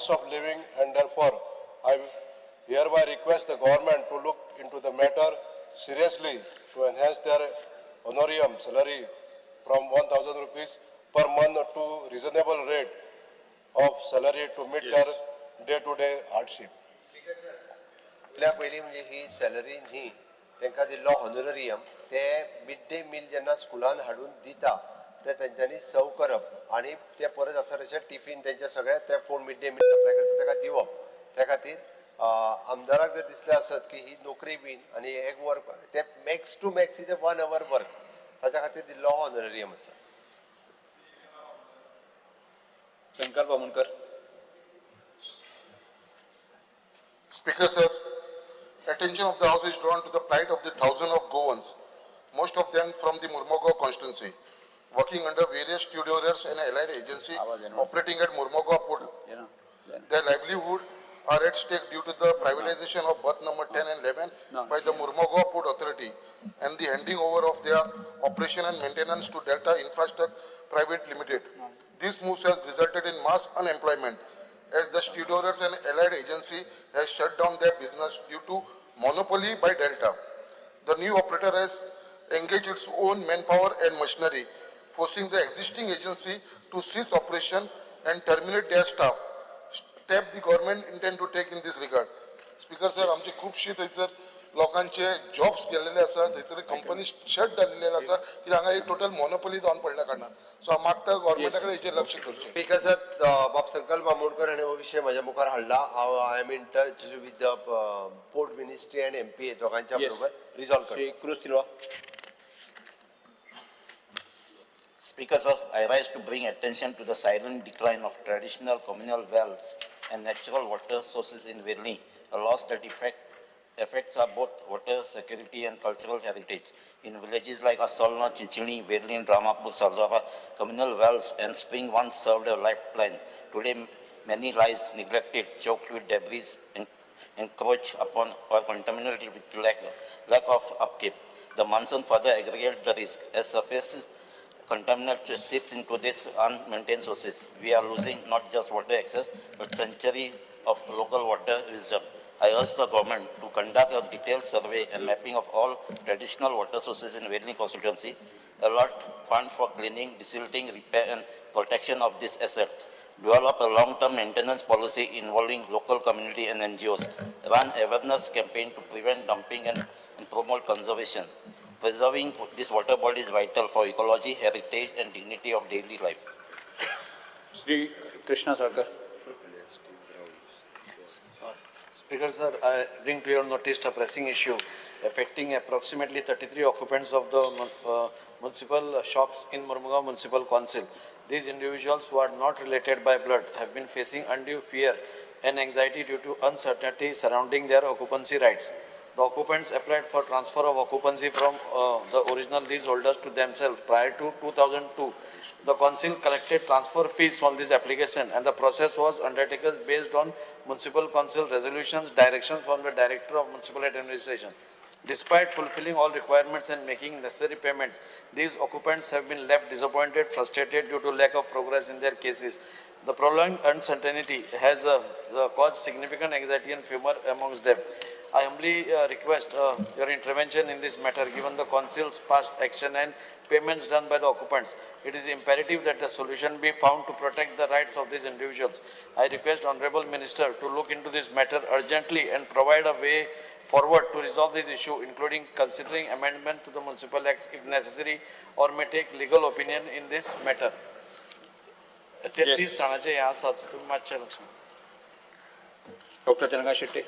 cost of living, and therefore I hereby request the government to look into the matter seriously to enhance their honorarium salary from 1,000 rupees per month to reasonable rate of salary to meet their day-to-day hardship. पयल्या पयलीं म्हणजे ही salary न्ही, तांकां दिल्लो हॉनररियम ते mid day meal जेन्ना स्कुलान हाडून दिता ते तेंच्यांनी सर्व करप आनी ते परत आसा तशें टिफीन तेंचे सगळे ते phone mid day meal supply करता ताका दिवप. त्या खातीर आमदाराक जर दिसलें आसत की ही नोकरी बीन आनी एक वर्क ते max to max is 1 hour work, ताच्या खातीर दिल्लो हो हॉनररियम आसा. Sankalp Amonkar. Speaker sir, attention of the House is drawn to the plight of the thousands of Goans, most of them from the Mormugao constituency, working under various stevedores and allied agency operating at Mormugao port. Their livelihood are at stake due to the privatization of berth number 10 and 11 by the Mormugao Port Authority and the handing over of their operation and maintenance to Delta Infrastructure Private Limited. This move has resulted in mass unemployment as the stevedores and allied agency has shut down their business due to monopoly by Delta. The new operator has engaged its own manpower and machinery, forcing the existing agency to cease operation and terminate their staff. Step the government intend to take in this regard. Speaker sir, आमचे खुबशी थंयसर लोकांचे jobs गेल्लेले आसा, थंयसर company shut जाल्लेले आसा, की हांगा एक टोटल मोनोपोली जावन पडल्या कारणान. सो हांव मागता गव्हर्मेंटा कडेन हेचेर लक्ष दवरचें. स्पीकर सर, बाब संकल्प आमोणकर हाणें हो विशय म्हज्या मुखार हाडला. हांव I am in touch with the port ministry and MPA दोगांच्या बरोबर रिजॉल्व करता. Shri Cruz Silva. Speaker sir, I rise to bring attention to the silent decline of traditional communal wells and natural water sources in Verli, a loss that affects our both water security and cultural heritage. In villages like Assolna, Chinchini, Verli, and Ramapur, Saldora, communal wells and spring once served a lifeline. Today, many lies neglected, choked with debris, and encroach upon or contaminated with lack of upkeep. The monsoon further aggregates the risk as surfaces contaminant seeps into these unmaintained sources. We are losing not just water access, but centuries of local water wisdom. I urge the government to conduct a detailed survey and mapping of all traditional water sources in Verli constituency, allot funds for cleaning, desilting, repair and protection of this asset, develop a long-term maintenance policy involving local community and NGOs, run awareness campaign to prevent dumping and promote conservation. Preserving this water body is vital for ecology, heritage, and dignity of daily life. Shri Krishna Salkar. Speaker sir, I bring to your notice a pressing issue affecting approximately 33 occupants of the municipal shops in Mormugao Municipal Council. These individuals who are not related by blood have been facing undue fear and anxiety due to uncertainty surrounding their occupancy rights. The occupants applied for transfer of occupancy from the original leaseholders to themselves prior to 2002. The council collected transfer fees on this application and the process was undertaken based on municipal council resolutions, directions from the director of municipal administration. Despite fulfilling all requirements and making necessary payments, these occupants have been left disappointed, frustrated due to lack of progress in their cases. The prolonged uncertainty has caused significant anxiety and fear amongst them. I humbly request your intervention in this matter, given the council's past action and payments done by the occupants. It is imperative that a solution be found to protect the rights of these individuals. I request Honorable Minister to look into this matter urgently and provide a way forward to resolve this issue, including considering amendment to the Municipal Acts if necessary, or may take legal opinion in this matter. 33 जाणांचे हे आसा, तुमी मातशें लक्षात. Dr. Chandrakant Shetye.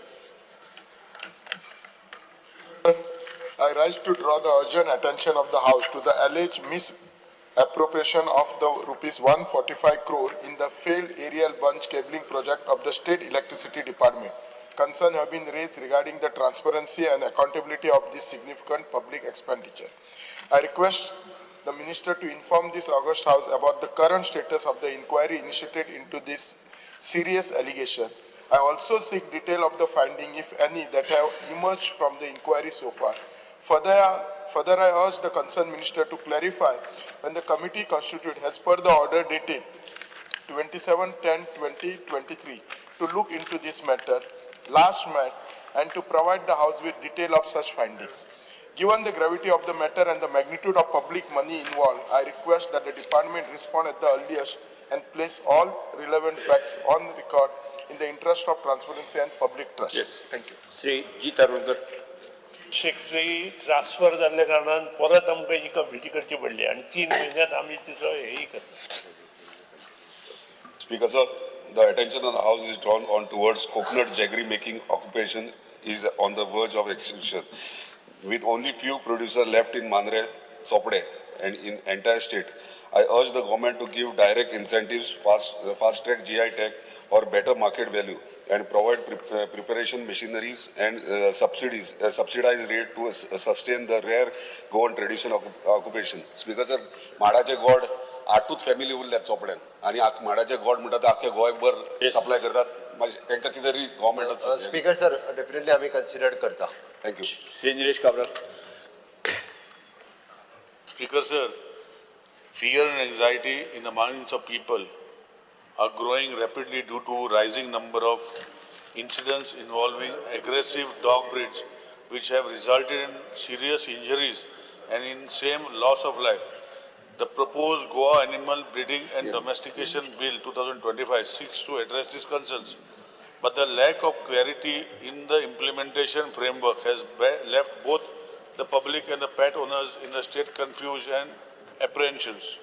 I rise to draw the urgent attention of the House to the alleged misappropriation of the rupees 145 crore in the failed aerial bunch cabling project of the State Electricity Department. Concerns have been raised regarding the transparency and accountability of this significant public expenditure. I request the Minister to inform this august House about the current status of the inquiry initiated into this serious allegation. I also seek detail of the finding, if any, that have emerged from the inquiry so far. Further, I urge the concerned minister to clarify when the committee constituted as per the order dated 27/10/2023 to look into this matter last met and to provide the House with detail of such findings. Given the gravity of the matter and the magnitude of public money involved, I request that the department respond at the earliest and place all relevant facts on record in the interest of transparency and public trust. Yes. Thank you. Shri G Tarulkar. Secretary transfer जाल्ल्या कारणान परत आमकां ही committee करची पडली आनी 3 म्हयन्यात आमी तिचो हेय करता. Speaker sir, the attention of the House is drawn on towards coconut jaggery making occupation is on the verge of extinction, with only few producers left in Mandre, Chopde and in entire state. I urge the government to give direct incentives, fast track GI tag or better market value, and provide preparation machineries and subsidies, subsidized rate to sustain the rare Goan tradition of occupation. Speaker sir, माडाचे गोड 8 family उरल्यात चोपड्यान आनी माडाचे गोड म्हणटा ते आख्खे गोंयभर supply करतात. तांकां कितें तरी गव्हर्मेंटान. स्पीकर सर, डेफिनेटली आमी कन्सिडर करता. Thank you. Shri Nilesh Cabral. Speaker sir, fear and anxiety in the minds of people are growing rapidly due to rising number of incidents involving aggressive dog breeds, which have resulted in serious injuries and in same loss of life. The proposed Goa Animal Breeding and Domestication Bill 2025 seeks to address these concerns, but the lack of clarity in the implementation framework has left both the public and the pet owners in the state confused and apprehensions.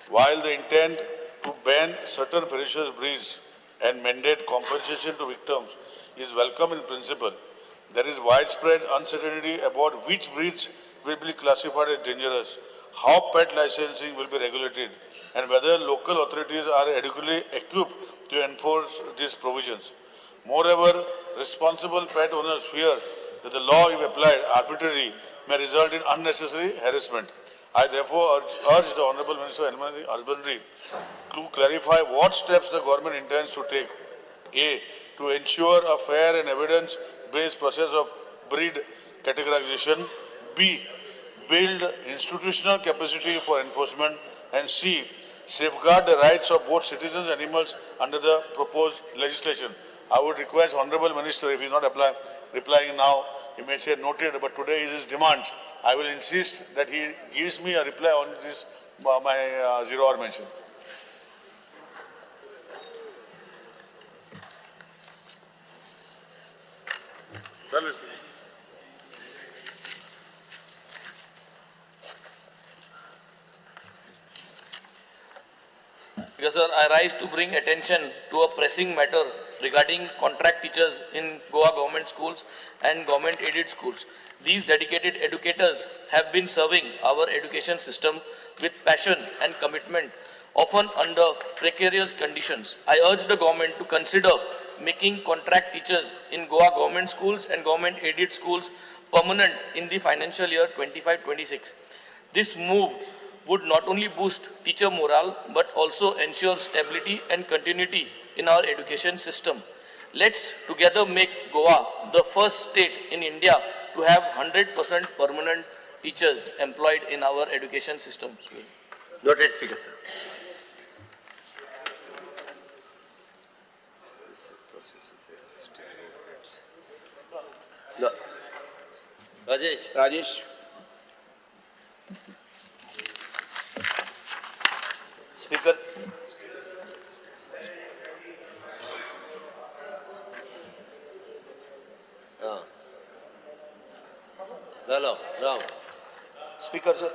While the intent to ban certain ferocious breeds and mandate compensation to victims is welcome in principle, there is widespread uncertainty about which breeds will be classified as dangerous, how pet licensing will be regulated, and whether local authorities are adequately equipped to enforce these provisions. Moreover, responsible pet owners fear that the law, if applied arbitrarily, may result in unnecessary harassment. I therefore urge the Honorable Minister of Animal Husbandry to clarify what steps the government intends to take. A. To ensure a fair and evidence-based process of breed categorization. B. Build institutional capacity for enforcement. And C. Safeguard the rights of both citizens and animals under the proposed legislation. I would request Honorable Minister, if he is not replying now, he may say noted, but today is his demands. I will insist that he gives me a reply on this, my 0 hour mention. Because sir, I rise to bring attention to a pressing matter regarding contract teachers in Goa government schools and government aided schools. These dedicated educators have been serving our education system with passion and commitment, often under precarious conditions. I urge the government to consider making contract teachers in Goa government schools and government aided schools permanent in the financial year 25-26. This move would not only boost teacher morale, but also ensure stability and continuity in our education system. Let's together make Goa the first state in India to have 100% permanent teachers employed in our education system. Noted, Speaker, sir. No. Rajesh. Rajesh. Speaker. Speaker, sir,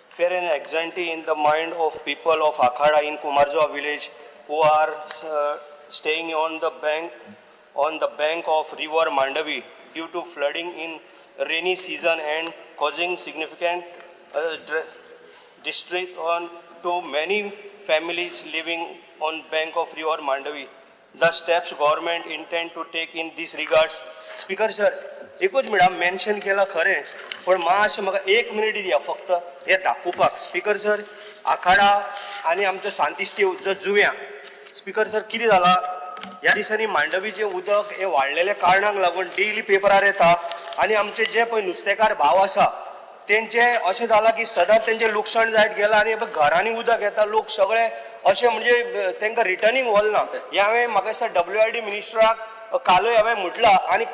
fear and anxiety in the mind of people of Akhada in Kumarjua village who are staying on the bank of river Mandavi due to flooding in rainy season and causing significant distress on to many families living on bank of river Mandavi. The steps government intend to take in this regards. Speaker sir, एकूच minute mention केला खरें, पण मातशें म्हाका एक minute दिया फक्त हें दाखोवपाक. स्पीकर सर, आखाडा आनी आमचो सांतिस्तीव जो जुव्या, स्पीकर सर कितें जाला ह्या दिसांनी मांडवीचें उदक हें वाडलेल्या कारणाक लागून डेली पेपरार येता आनी आमचे जे पळय नुस्तेकार भाव आसा तेंचे अशें जालां की सदांच तेंचें लुकसाण जायत गेलां आनी घरांनी उदक येता, लोक सगळे अशें म्हणजे तांकां रिटर्नींग व्हरना. हें हांवें म्हाका दिसता WRD मिनिस्टराक कालय हांवें म्हटलां आनी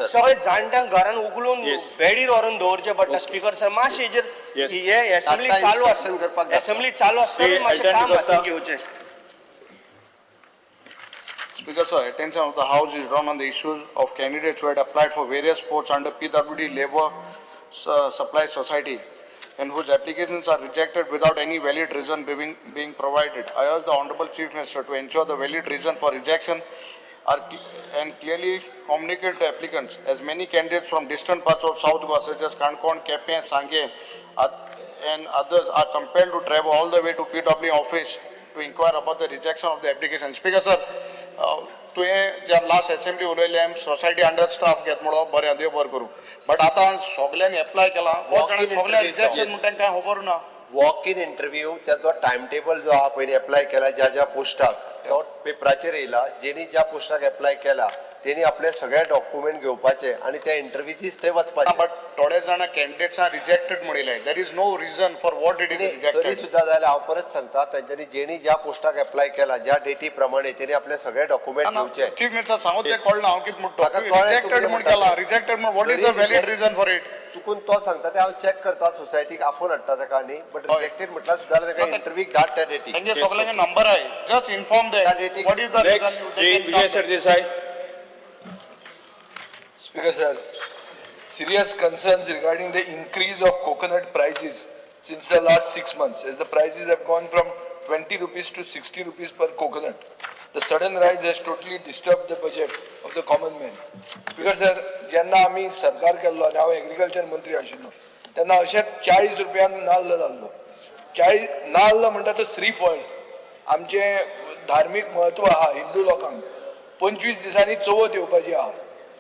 सगळे जाणट्यांक घरान उखलून बेडीर व्हरून दवरचें पडटा. स्पीकर सर मातशें हेजेर हे एसेंब्ली चालू आसता, एसेंब्ली चालू आसतना मातशें काम हातीन घेवचें. Speaker sir, attention of the House is drawn on the issues of candidates who had applied for various posts under PWD Labour Supply Society and whose applications are rejected without any valid reason being provided. I urge the Honorable Chief Minister to ensure the valid reason for rejection and clearly communicate to applicants, as many candidates from distant parts of South Goa such as Canacona, Quepem, Sanguem and others are compelled to travel all the way to PW office to inquire about the rejection of the application. Speaker sir, तुवें ज्या last assembly उलयले society under staff घेत म्हणून बरें देव बरें करूं, but आतां सगल्यांनी एप्लाय केला, सगळ्यांनी रिजेक्शन म्हणटा तांकां खबर ना. वॉक इन इंटरव्यू त्याचो टायम टेबल जो आहा पयलीं एप्लाय केला ज्या ज्या पोस्टाक तो पेपराचेर येयला, जेणी ज्या पोस्टाक एप्लाय केला तेणी आपले सगळे डॉक्युमेंट घेवपाचे आनी त्या इंटरव्यूतीच थंय वचपाचे. बट थोडे जाण कॅन्डिडेट्सां रिजेक्टेड म्हणिल्लें, there is no reason for what it is rejected. तरी सुद्दां जाल्यार हांव परत सांगता, तांच्यांनी जेणी ज्या पोस्टाक एप्लाय केला ज्या डेटी प्रमाणे तेणी आपले सगळे डॉक्युमेंट घेवचे. चीफ मिनिस्टर सांगू तें कळना हांव कितें म्हणटा, रिजेक्टेड म्हूण केला, रिजेक्टेड म्हूण what is the valid reason for it? चुकून तो सांगता ते हांव चॅक करता, सोसायटीक आफोवन हाडटा ताका न्ही, बट रिजेक्टेड म्हटल्यार सुद्दां ताका इंटरव्यूक धाड त्या डेटी. तांचे सगळ्यांचे नंबर आहे, just inform them what is the reason. Vijay Sardesai. Speaker sir, serious concerns regarding the increase of coconut prices since the last 6 months, as the prices have gone from 20 rupees to 60 rupees per coconut. The sudden rise has totally disturbed the budget of the common man. Speaker sir, जेन्ना आमी सरकार केल्लो आनी हांव agriculture मंत्री आशिल्लो तेन्ना अशेंच 40 रुपयान नाल्ल जाल्लो. 40 नाल्ल म्हणटा तो श्रीफळ, आमचें धार्मीक म्हत्व आहा हिंदू लोकांक. 25 दिसांनी चवथ येवपाची आहा.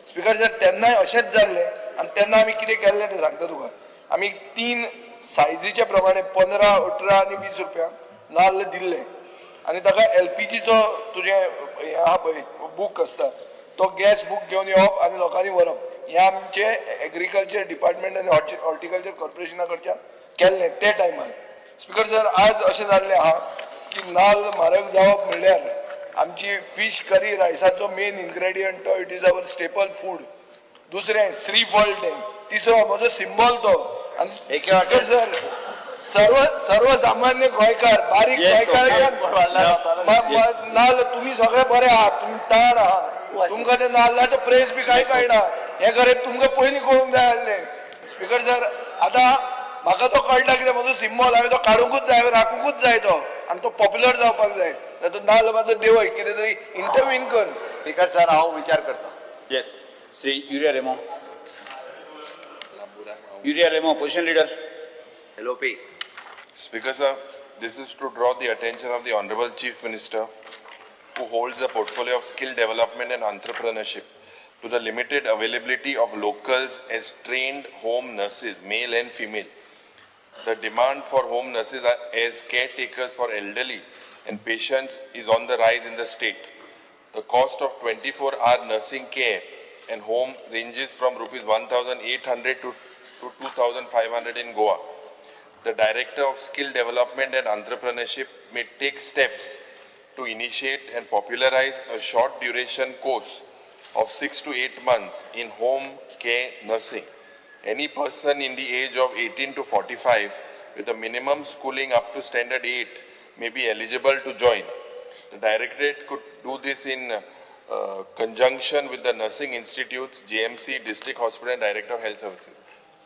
स्पीकर सर, तेन्नाय अशेंच जाल्लें आनी तेन्ना आमी कितें केल्लें तें सांगता तुका. आमी 3 सायजीच्या प्रमाणे 15, 18 आनी 20 रुपयांक नाल्ल दिल्ले आनी ताका LPGचो तुजें हें आहा पळय बूक आसता, तो गॅस बूक घेवन येवप आनी लोकांनी व्हरप. हें आमचें एग्रीकल्चर डिपार्टमेंट आनी हॉर्टिकल्चर कॉर्पोरेशना कडच्यान केल्लें ते टायमार. स्पीकर सर, आज अशें जाल्लें आहा की नाल्ल म्हारग जावप म्हणल्यार आमची फीश करी रायसाचो मेन इन्ग्रेडियंट तो, it is our staple food. दुसरें श्रीफळ तें, तिसरो म्हजो सिंबॉल तो. आनी स्पीकर सर, सर्वसामान्य गोंयकार, बारीक गोंयकार नाल्ल तुमी सगळे बरे आहात, तुमी ताण आहा, तुमकां ते नाल्लाचो प्रेस बी कांय कळना, हें खरें तुमकां पयलीं कळूंक जाय आसलें. स्पीकर सर, आतां म्हाका तो कळटा कितें म्हजो सिंबॉल, हांवें तो काडुंकूच जाय, राखुंकूच जाय तो, आनी तो पॉप्युलर जावपाक जाय. तो नाल्ल म्हाजो देवय कितें तरी इंटरवीन कर. स्पीकर सर, हांव विचार करता. Yes, Shri Uriel Alemao. Uriel Alemao, opposition leader. LOP. Speaker sir, this is to draw the attention of the Honorable Chief Minister, who holds the portfolio of skill development and entrepreneurship, to the limited availability of locals as trained home nurses, male and female. The demand for home nurses as caretakers for elderly and patients is on the rise in the state. The cost of 24-hour nursing care and home ranges from rupees 1,800 to 2,500 in Goa. The Director of Skill Development and Entrepreneurship may take steps to initiate and popularize a short duration course of 6 to 8 months in home care nursing. Any person in the age of 18 to 45 with a minimum schooling up to standard 8 may be eligible to join. The Directorate could do this in conjunction with the nursing institutes, JMC, District Hospital and Director of Health Services.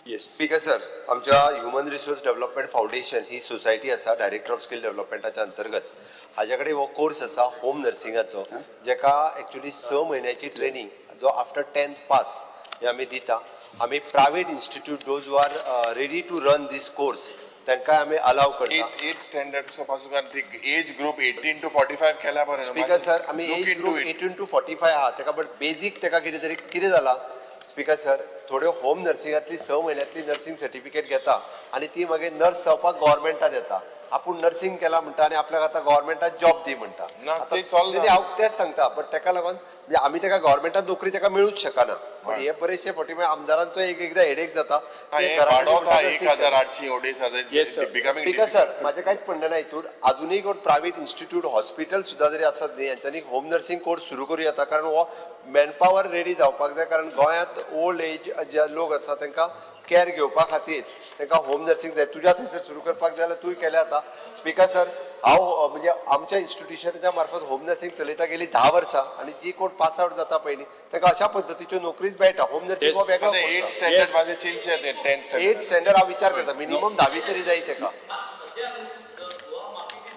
Yes. Speaker sir, आमच्या human resource development foundation ही society आसा director of skill डेव्हलपमेंटाच्या अंतर्गत. हाज्या कडेन हो course आसा home नर्सिंगाचो, जेका actually 6 म्हयन्याची training जो आफ्टर 10th पास हे आमी दिता. आमी private institute those who are ready to run this course तांकां आमी अलाव करता. 8th standard पासून एज ग्रुप 18 to 45 केला बरें. स्पीकर सर, आमी एज ग्रुप 18 to 45 आहा ताका, बट बेजीक ताका कितें तरी कितें जाला स्पीकर सर, थोड्यो होम नर्सिंगांतली 6 म्हयन्यांतली नर्सिंग सर्टिफिकेट घेता आनी ती मागीर नर्स जावपाक गव्हर्मेंटात येता. आपूण नर्सिंग केला म्हणटा आनी आपल्याक आतां गव्हर्मेंटान जॉब दी म्हणटा. हांव तेच सांगता, बट तेका लागून म्हणजे आमी तेका गव्हर्मेंटान नोकरी तेका मेळूच शकना. पण हे बरेचशे फावटी मागीर आमदारांचो एक एकदां हेडेक जाता. स्पीकर सर, म्हाजें कांयच म्हणणें ना हितून. आजुनूय कोण प्रायवेट इन्स्टिट्यूट हॉस्पिटल सुद्दां जरी आसत न्ही, हेंच्यांनी होम नर्सिंग कोर्स सुरू करूं येता, कारण हो मॅनपावर रेडी जावपाक जाय. कारण गोंयांत ओल्ड एज जे लोक आसा तांकां कॅर घेवपा खातीर तांकां होम नर्सिंग जाय. तुज्या थंयसर सुरू करपाक जाय जाल्यार तूंय केलें आतां. स्पीकर सर, हांव म्हणजे आमच्या इन्स्टिट्युशनाच्या मार्फत होम नर्सिंग चलयता गेली 10 वर्सां आनी जी कोण पास आवट जाता पयलीं तांकां अशा पद्दतीच्यो नोकरीच मेळटा. होम नर्सिंग हो वेगळो 8 स्टँडर्ड हांव विचार करता, मिनिमम 10वी तरी जाय ताका.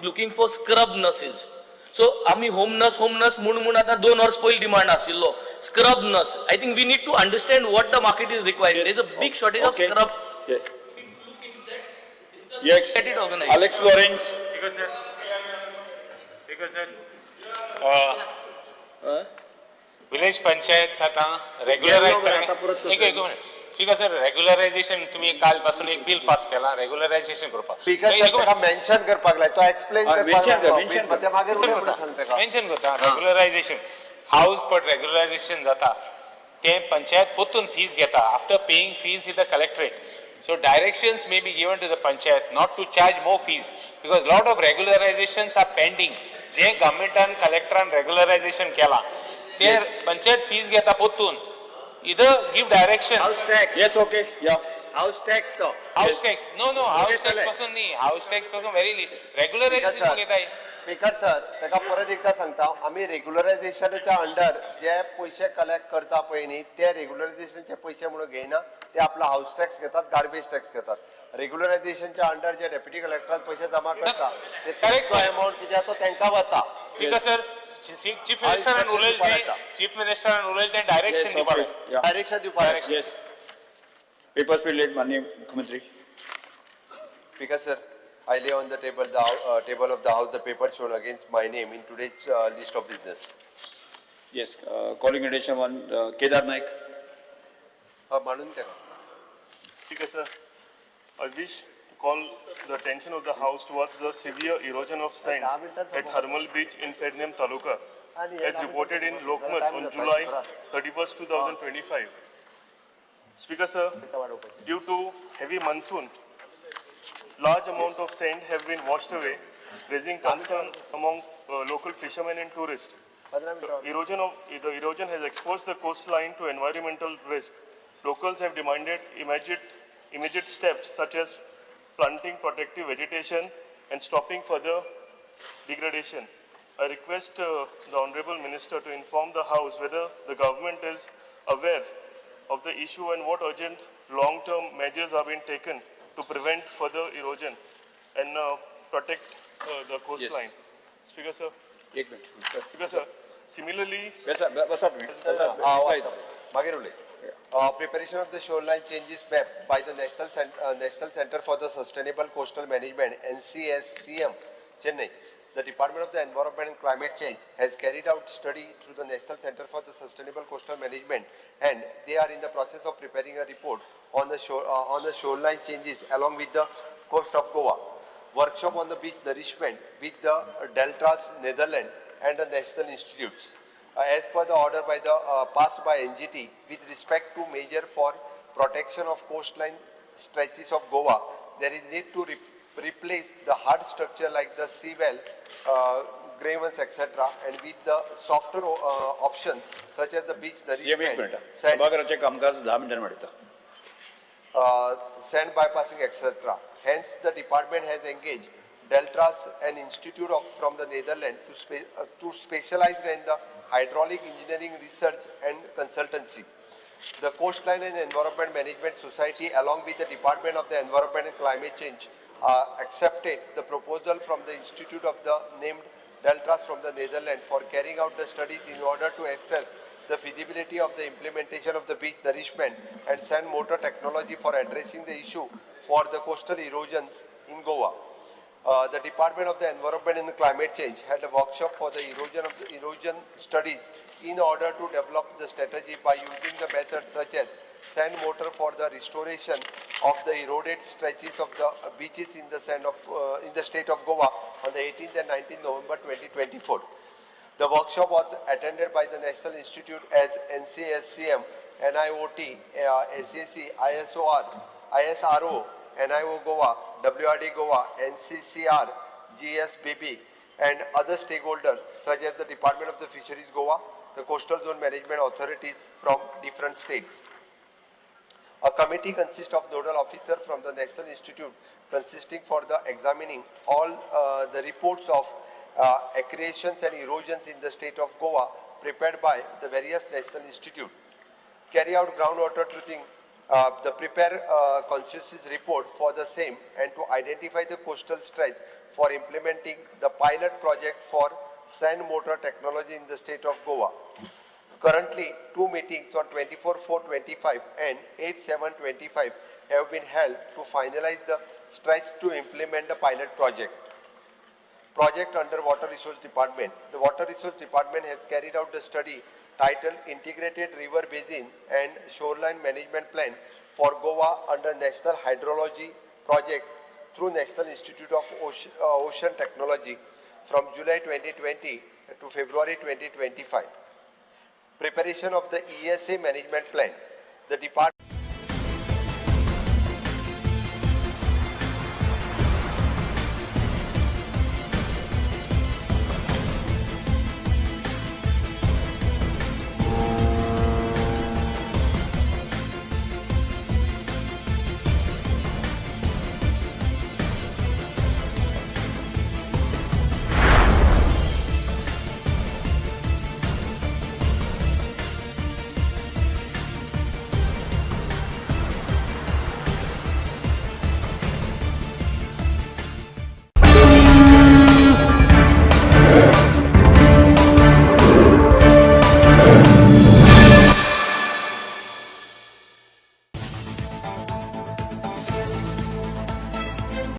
Looking for scrub nurses. So आमी होम नर्स म्हूण आतां 2 वर्स पयलीं डिमांड आशिल्लो scrub nurse. I think we need to understand what the market is requiring. There is a big shortage of scrub. Yes. Alex Lawrence. Speaker sir, village panchayat आतां रेग्युलरायज करप. एक minute speaker sir, regularisation तुम्ही काल पासून एक bill pass केला regularisation करपाक. Speaker sir, ताका मेन्शन करपाक लाय, तो एक्सप्लेन करपाक लाय. मेन्शन करता रेग्युलरायझेशन हाऊस पर रेग्युलरायझेशन जाता ते पंचायत परतून फीस घेता after paying fees in the collectorate. So directions may be given to the panchayat not to charge more fees because lot of regularizations are pending. J गव्हर्नमेंटान कलेक्टरान regularisation केला ते panchayat fees घेता परतून. Either give direction. House tax. Yes, okay. Yeah. House tax though. House tax. No, no. House tax पासून न्ही. House tax पासून very regularization घेता. Speaker sir, ताका परत एकदा सांगता, आमी रेग्युलरायझेशनाच्या अंडर जे पयशे कलेक्ट करता पळय न्ही, ते रेग्युलरायझेशनचे पयशे म्हणून घेयना, ते आपला हाऊस टॅक्स घेतात, गार्बेज टॅक्स घेतात. रेग्युलरायझेशनच्या अंडर जे डेप्युटी कलेक्टरान पयशे जमा करता ते तांचो अमाउंट कितें तो तांकां वता. Because sir, chief मिनिस्टरान उलयलें, चीफ मिनिस्टरान उलयलें तें डायरेक्शन दिवपाक. डायरेक्शन दिवपाक. Yes. Papers be laid, माननीय मुख्यमंत्री. Speaker sir, I lay on the table table of the house the paper shown against my name in today's list of business. Yes, calling attention on Kedar Naik. मांडून तेका. Speaker sir, I wish to call the attention of the house towards the severe erosion of sand at Harmal Beach in Pernem Taluka, as reported in Lokmat on July 31st, 2025. Speaker sir, due to heavy monsoon, large amount of sand have been washed away, raising concern among local fishermen and tourists. The erosion has exposed the coastline to environmental risk. Locals have demanded immediate steps such as planting protective vegetation and stopping further degradation. I request the Honorable Minister to inform the House whether the government is aware of the issue and what urgent long-term measures are being taken to prevent further erosion and protect the coastline. Yes. Speaker sir. एक minute. Speaker sir, similarly. Preparation of the shoreline changes map by the National Center for the Sustainable Coastal Management (NCSCM), Chennai. The Department of the Environment and Climate Change has carried out study through the National Center for the Sustainable Coastal Management, and they are in the process of preparing a report on the shoreline changes along with the coast of Goa. Workshop on the beach nourishment with the Deltas, Netherlands, and the National Institutes. As per the order by the passed by NGT with respect to measure for protection of coastline stretches of Goa, there is need to replace the hard structure like the sea well, gravens, etc., and with the softer option such as the beach nourishment, sand bypassing, etc. Hence, the department has engaged Deltas, an institute from the Netherlands, to specialize in the hydraulic engineering research and consultancy. The Coastline and Environment Management Society, along with the Department of the Environment and Climate Change, accepted the proposal from the institute of the named Deltas from the Netherlands for carrying out the studies in order to assess the feasibility of the implementation of the beach nourishment and sand mortar technology for addressing the issue for the coastal erosions in Goa. The Department of the Environment and the Climate Change held a workshop for the erosion studies in order to develop the strategy by using the methods such as sand mortar for the restoration of the eroded stretches of the beaches in the sand of in the state of Goa on the 18th and 19th November 2024. The workshop was attended by the National Institute as NCSCM, NIOT, SAC, ISOR, ISRO, NIO Goa, WRD Goa, NCCR, GSBB, and other stakeholders such as the Department of the Fisheries Goa, the Coastal Zone Management Authorities from different states. A committee consists of nodal officer from the National Institute consisting for the examining all the reports of accretions and erosions in the state of Goa prepared by the various National Institute. Carry out groundwater truthing, the prepare consensus report for the same and to identify the coastal stretch for implementing the pilot project for sand mortar technology in the state of Goa. Currently, 2 meetings on 24/4/25 and 8/7/25 have been held to finalize the stretch to implement the pilot project. Project under Water Resource Department. The Water Resource Department has carried out the study titled Integrated River Basin and Shoreline Management Plan for Goa under National Hydrology Project through National Institute of Ocean Technology from July 2020 to February 2025. Preparation of the ESA Management Plan. The department